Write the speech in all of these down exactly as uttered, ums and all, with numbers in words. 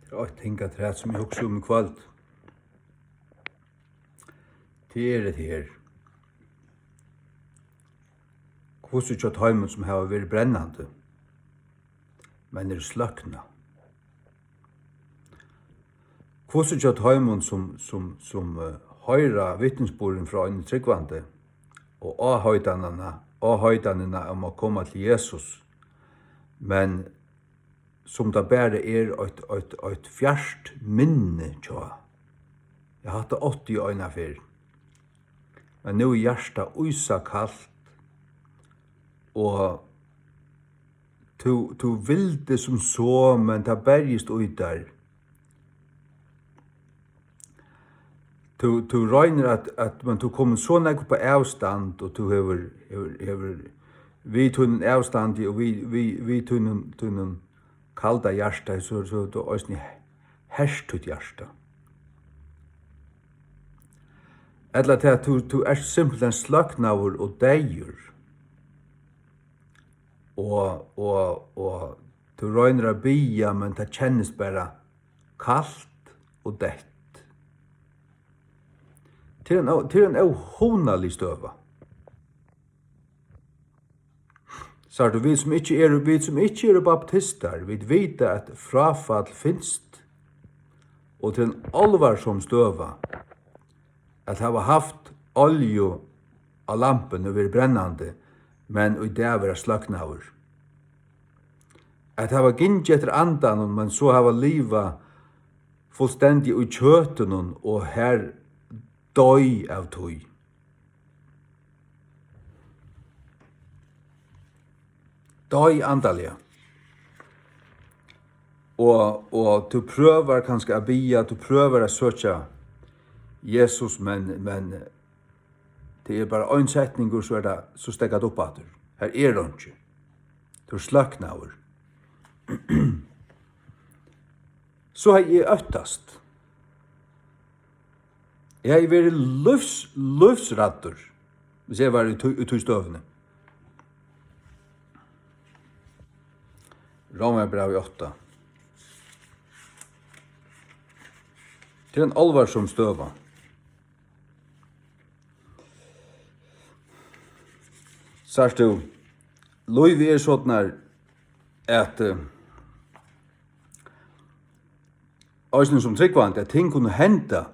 Eitt ting afturat, sum eg hugsi um í kvøld, tað er hetta her. Hvussu hjá teimum, sum hava verið brennandi, men eru sløknað? Hvussu hjá teimum, sum, sum, sum, eh, hoyra vitnisburðin frá einum trúgvandi og áheitanina, áheitanina um at koma til Jesus, men sum tað bara er eitt, eitt, eitt fjart minni hjá. Ja, hatta átti eg eina ferð. Men nú er hjartað ísakalt, og tú, tú vildi sum so, men tað berjist í tær. Tú, tú roynir at, at, men tú komur so nógv upp á avstand, og tú hevur, hevur, hevur við tínum avstandi og við, við, við tínum, tínum kalda hjarta, so, so tú eisini hert títt hjarta. Ella tað, at tú, tú ert simpelthen sløknaður og deyður. Og, og, og tú roynir at biðja, men tað kennist bara kalt og deytt. Tað er ein ó-, tað er ein óhugnalig støða. Sært tú, vit sum ikki eru, vit sum ikki eru baptistar, vit vita, at fráfall finst, og tað er ein álvarsom støða at hava havt olju á lampuni og verið brennandi, men í dag vera sløknaður. At hava gingið eftir andanum, men so hava livað fullstendig í kjøtinum og har doy av tí. Doy andaliga. Og, og tú prøvar kanska at biðja, tú prøvar at søkja Jesus, men, men tað er bara ein setningur, so er tað, so steðgar tað upp aftur. Har er einki. Tú ert sløknaður. So hevði eg óttast. Eg hevði verið lívs-, lívsræddur, hvis eg var í tí, í tí støðuni. Rómarbrævið átta. Tað er ein álvarsom støða. Sært tú, lívið er sovorðið at, eh, eisini sum trúgvandi, at ting kunnu henda,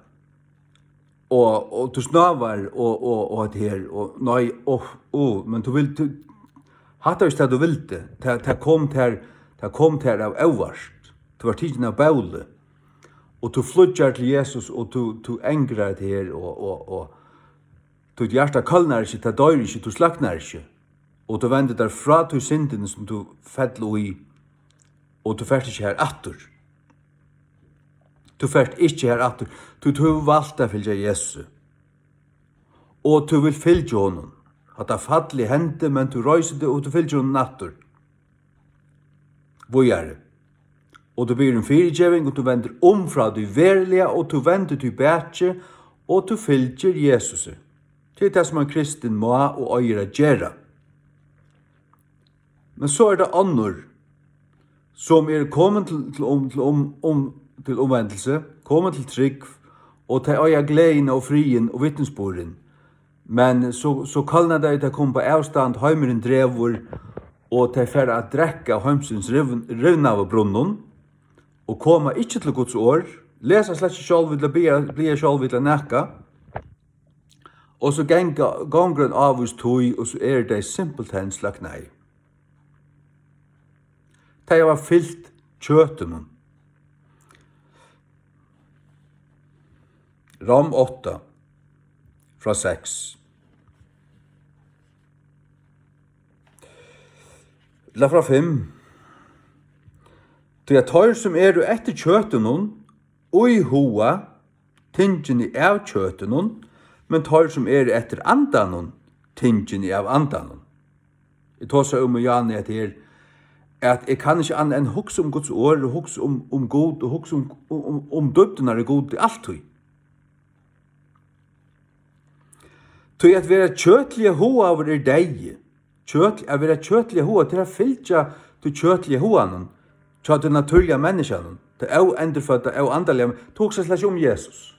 og, og tú snávar, og, og, og hetta her, og nei, og, og, men tú vil, tú, hatta er ikki tað, tú vildi. Tað, tað kom tær, tað kom tær av óvart. Tú var tikin av bóli, og tú flýggjar til Jesus, og tú, tú angrar tað her, og, og, og títt hjarta kólnar ikki, tað doyr ikki, tú sløknar ikki. Og tú vendir tær frá tí syndini, sum tú fell í, og tú fert ikki har aftur. Tú fert ikki har aftur, tí tú hevur valt at fylgja Jesusi. Og tú vilt fylgja honum. Hatta fallið hendi, men tú reisir teg, og tú fylgir honum aftur. Víðari. Og tú biður um fyrigeving, og tú vendir um frá tí veruliga, og tú vendir tíbaki, og tú fylgir Jesusi. Tað er tað, sum ein kristin má og eigur at gera. Men so er tað onnur, sum eru komin til, til, um, til, um, um, til umvendilsi, komin til trúgv, og tey eiga gleðina og friðin og vitnisburðin. Men so, so kólna tey, tey koma upp á avstand, heimurin dregur, og tey fara at drekka av heimsins rivn-, rivnaðu brunnum, og koma ikki til Guds orð, lesa slett ikki sjálv, ella biðja, biðja sjálv, ella nakað. Og so ganga, gongur ein ávís tíð, og so eru tey simpelthen sløknaði. Tey hava fylgt kjøtinum. Rom átta, frá seks. Ella frá fimm. Tí at teir, sum eru eftir kjøtinum, íhuga tingini av kjøtinum, men teir, sum eru eftir andanum, tingini av andanum. Eg tosaði um í Jani, at her, at eg kann ikki annað enn hugsa um Guds orð og hugsa um, um Gud og hugsa um, um, um, um dýpdirnar í Gudi altíð. Tí at vera kjøtliga hugaður er deyði. Kjøt-, at vera kjøtliga hugað, til at fylgja tí kjøtliga huganum. Hjá tí natúrliga menniskjanum, tað óendurfødda, óandaliga, tú hugsar slett ikki um Jesus.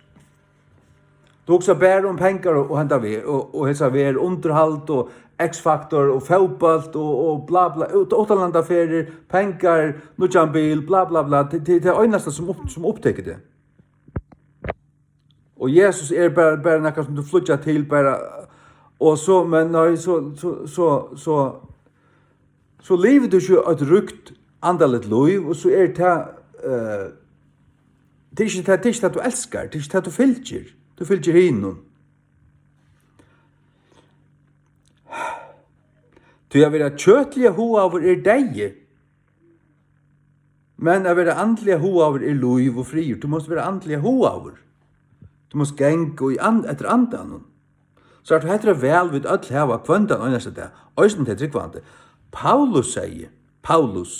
Tú hugsar bara um pengar og, og henda veg, og, og hesa veg, undirhald og X-Factor og fótbólt og, og bla, bla, ut-, uttanlandaferðir, pengar, nýggjan bil, bla, bla, bla. Tað, tað, tað er einasta sum upp-, sum upptekur teg. Og Jesus er bara, bara nakað sum tú flýggjar til, bara, og so, men nei, so, so, so, so, so livir tú ikki eitt ríkt andaligt lív, og so er tað, eh, tað er ikki tað, tað er ikki tað, tú elskar, tað er ikki tað, tú fylgir. Tú fylgir hinum. Tí at vera kjøtliga hugaður er deyði, men at vera andliga hugaður er lív og friður. Tú mást vera andliga hugaður. Tú mást ganga í and-, eftir andanum. So at hetta er val, vit øll hava hvønn tann einasta dag, eisini tey trúgvandi. Paulus segði, Paulus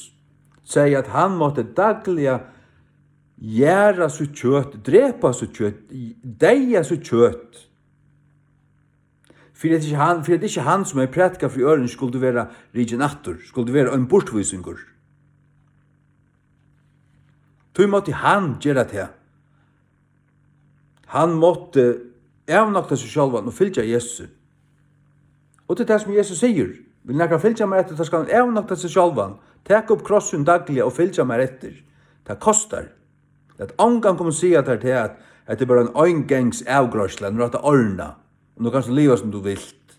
segði, at hann mátti dagliga jarða sítt kjøt, drepa sítt kjøt, deyða sítt kjøt. Fyri at ikki hann, fyri at ikki hann, sum hevði prædikað fyri øðrum, skuldi vera rikin aftur, skuldi vera ein burturvísingur. Tí mátti hann gera tað. Hann mátti avnokta seg sjálvan og fylgja Jesusi. Og tað er tað, sum Jesus sigur. Vil nakar fylgja mær eftir, tá skal hann avnokta seg sjálvan, taka upp kross sín dagliga og fylgja mær eftir. Tað kostar. Lat ongan koma og siga tær tað, at hetta er bara ein eingangs avgreiðsla, nú er hatta ordnað, og nú kanst tú liva sum tú vilt.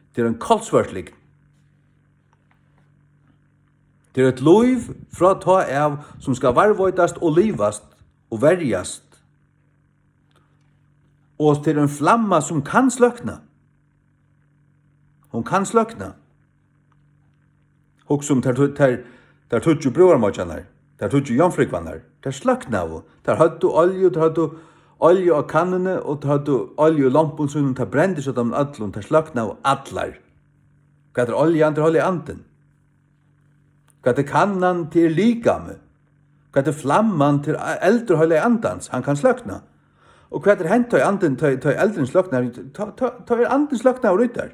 Tað er ein kolsvørt lygn. Tað er eitt lív frá tá av, sum skal varðveitast og livast og verjast. Og tað er ein flamma, sum kann sløkna. Hon kann sløkna. Hugsa um tær, tær, tær tíggju brúðarmoyggjarnar, tær tíggju jomfrúgvarnar. Tær sløknaðu. Tær høvdu olju, tær høvdu olju á kannuni og tær høvdu olju í lompum sínum. Tað brendi hjá teimum øllum. Tær sløknaðu allar. Hvat er oljan? Tað er Heilagi Andin. Hvat er kannan? Tað er likamið. Hvat er flamman? Tað er eldur Heilaga Andans. Hann kann sløkna. Og hvat er hent, tá ið andin, tá, tá ið eldurin sløknar? Tá, tá, tá er andin sløknaður í tær.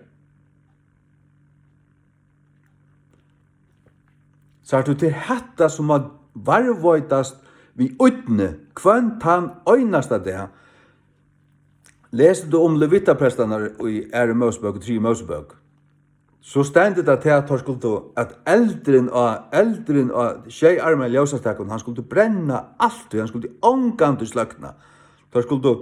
Sært tú, tað er hatta, sum má varðveitast við ódni hvønn tann einasta dag. Lesur tú um levitaprestarnar í Aðru Mósebók og Triðju Mósebók, so stendur tað til, at teir skuldu, at eldurin á, eldurin á sjey arma ljósastakan, hann skuldi brenna altíð, hann skuldi ongantíð sløkna. Teir skuldu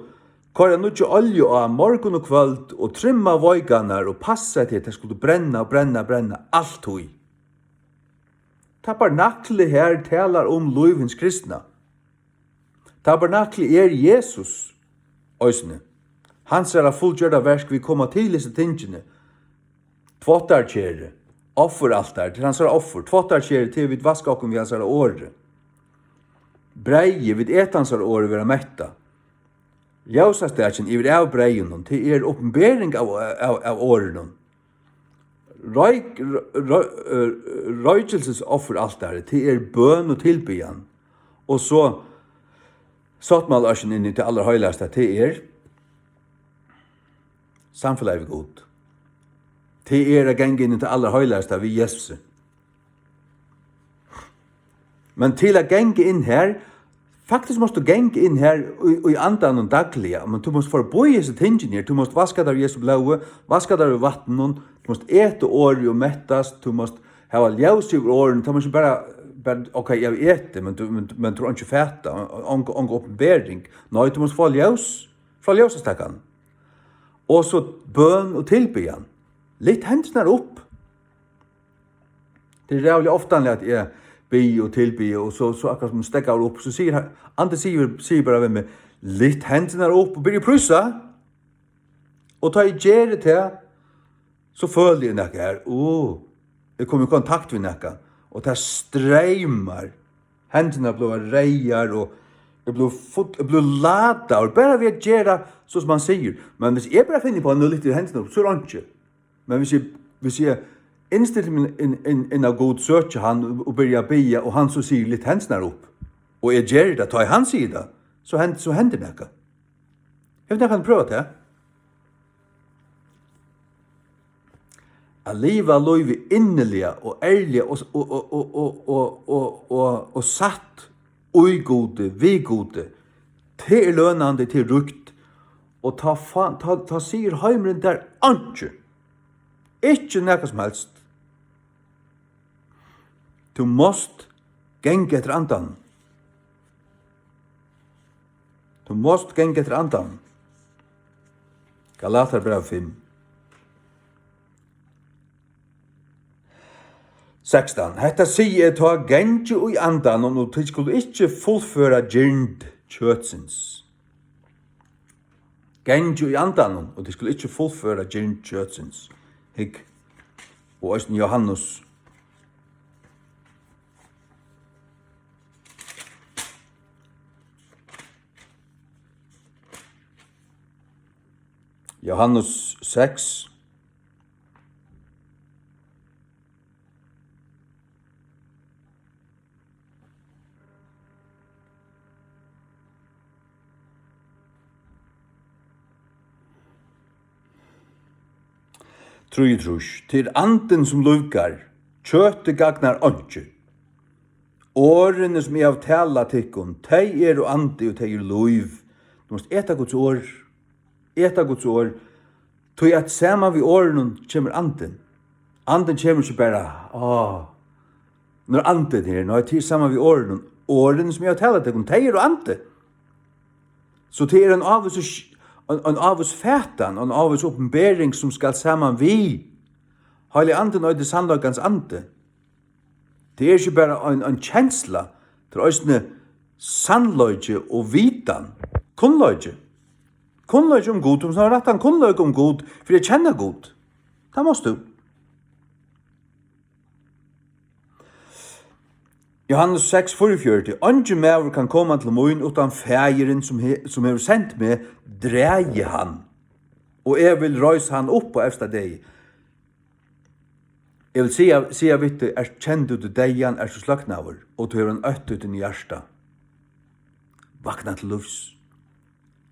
koyra nýggja olju á morgun og kvøld og trimma veikarnar og passa til, at tað skuldi brenna og brenna, brenna altíð. Tabernaklið her talar um lív hins kristna. Tabernaklið er Jesus eisini. Hansara fullgjørda verk, vit koma til hesi tingini. Tváttarkerið, offuraltarið, tað er hansara offur. Tváttarkerið, tað er, vit vaska okkum við hansara orði. Breyðið, vit eta hansara orð og verða mettað. Ljósastakin yvir av breyðinum, tað er opinbering av, av, av orðinum. Royk-, ro-, ro-, eh, roykilsisoffuraltarið, tað er bøn og tilbiðjan. Og so sáttmálaørkin inn í tað allarheilagasta, tað er samfelagið við Gud. Tað er at ganga inn í tað allarheilagasta við Jesusi. Men til at ganga inn her, faktiskt mást tú ganga inn her í, í andanum dagliga, men tú mást forbi hesi tingini her, tú mást vaska tær við Jesu blóði, vaska tær við vatninum, tú mást eta orðið og mettast, tú mást hava ljós yvir orðini, tú mást ikki bara, bara, ok, eg eti, men tú, men, men tú er ikki fata, onga, onga opinbering, nei, tú mást fáa ljós frá ljósastakan, og so bøn og tilbiðjan, lyft hendurnar upp. Tað er ræðuliga ofta, at eg biði og tilbiði, og so, so akkurát sum steðgar upp, so sigur hann, andin sigur, sigur bara við meg, lyft hendurnar upp og byrja at prísa. Og tá eg geri tað, so føli eg nakað her, uh, eg komi í kontakt við nakað, og tað streymar, hendurnar blíva reyðar, og eg blívi full, eg blívi ladaður, bara við at gera so sum hann sigur. Men hvis eg bara finni upp á, nú lyfti eg hendurnar upp, so er einki. Men hvis eg, hvis eg innstilli meg inn, inn, inn á Gud, søki hann og, og byrja at biðja, og hann so sigur, lyft hendurnar upp, og eg geri tað, tá ið hann sigur tað, so hend-, so hendir nakað. Hevur nakar prøvað tað? At liva lívið inniliga og ærliga og, og, og satt í Gudi, við Gudi, tað er lønandi, tað er ríkt. Og tá fa-, tá, tá sigur heimurin tær einki, ikki nakað sum helst. Tú mást ganga eftir andanum. Tú mást ganga eftir andanum. Galatarbræv fimm. Sekstan. Hetta sigi eg tá, gangið í andanum, og tit skulu ikki fullføra girnd kjøtsins. Gangið í andanum, og tit skulu ikki fullføra girnd kjøtsins. Hygg, og eisini Jóhannes. Jóhannes seks. Trýogtrýss. Tað er andin, sum lívgar, kjøtið gagnar einki. Orðini, sum eg havi talað tykkum, tey eru andi og tey eru lív. Tú mást eta Guds orð. Eta Guds orð. Tí at saman við orðinum kemur andin. Andin kemur ikki bara, á, nú er andin her. Nei, tað er saman við orðinum. Orðini, sum eg havi talað tykkum, tey eru andi. So tað er ein ávís, ein, ein ávís fatan, ein ávís opinbering, sum skal saman við. Heilagi Andin eitur sannleikans andi. Tað er ikki bara ein, ein kensla, tað er eisini sannleiki og vitan. Kunnleiki. Kunnleiki um Gud, tú mást hava rættan kunnleika um Gud fyri at kenna Gud. Tað mást tú. Jóhannes seks fýraogfjøruti. Eingin maður kann koma til mín, uttan Faðirin, sum he-, sum hevur sent meg, dragi hann, og eg vil reisa hann upp á evsta degi. Eg vil siga, siga við teg, ert kend út í deyðan, ert tú sløknaður, og tú hevur ein ótta í tínum hjarta. Vakna til lívs.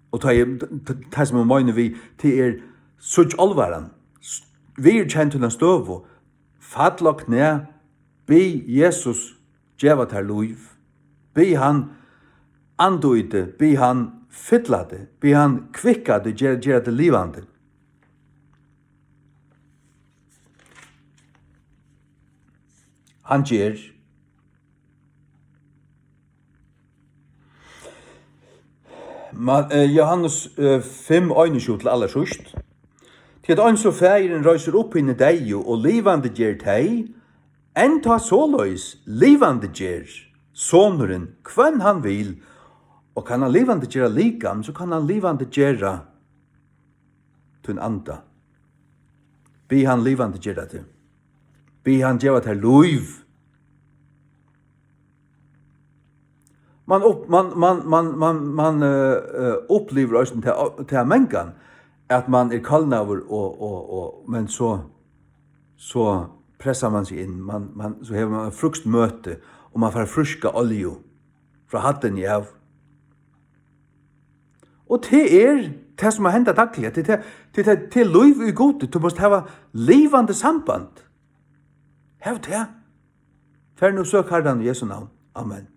Og tá eg, t-, t-, tað sum eg meini við, tað er, síggj álvaran. S-, viðurkenn tína støðu. Fall á knæ, bið Jesus geva tær lív. Bið hann anda í teg, bið hann fylla teg, bið hann kvikka teg, gera, gera teg livandi. Hann ger. Ma-, eh, Jóhannes, eh, fimm einogtjúgu til allarsíðst. Tí at eins og Faðirin reisir upp hini deyðu og livandi ger tey, enntá soleiðis livandi ger Sonurin, hvønn hann vil, og kann hann livandi gera likam, so kann hann livandi gera tín anda. Bið hann livandi gera teg. Bið hann geva tær lív. Man upp-, man, man, man, man, man, eh, eh, upplivir eisini ta, ta mangan, at man er kólnaður og, og, og, men so, so pressar man seg inn. Man, man, so hevur man eitt frískt møti, og man fær fríska olju frá hæddini av. Og tað er tað, sum má henda dagliga. Tað er tað, tað er tað, tað er lív í Gudi. Tú mást hava livandi samband. Hav tað. Far nú, søk Harran í Jesu navn. Amen.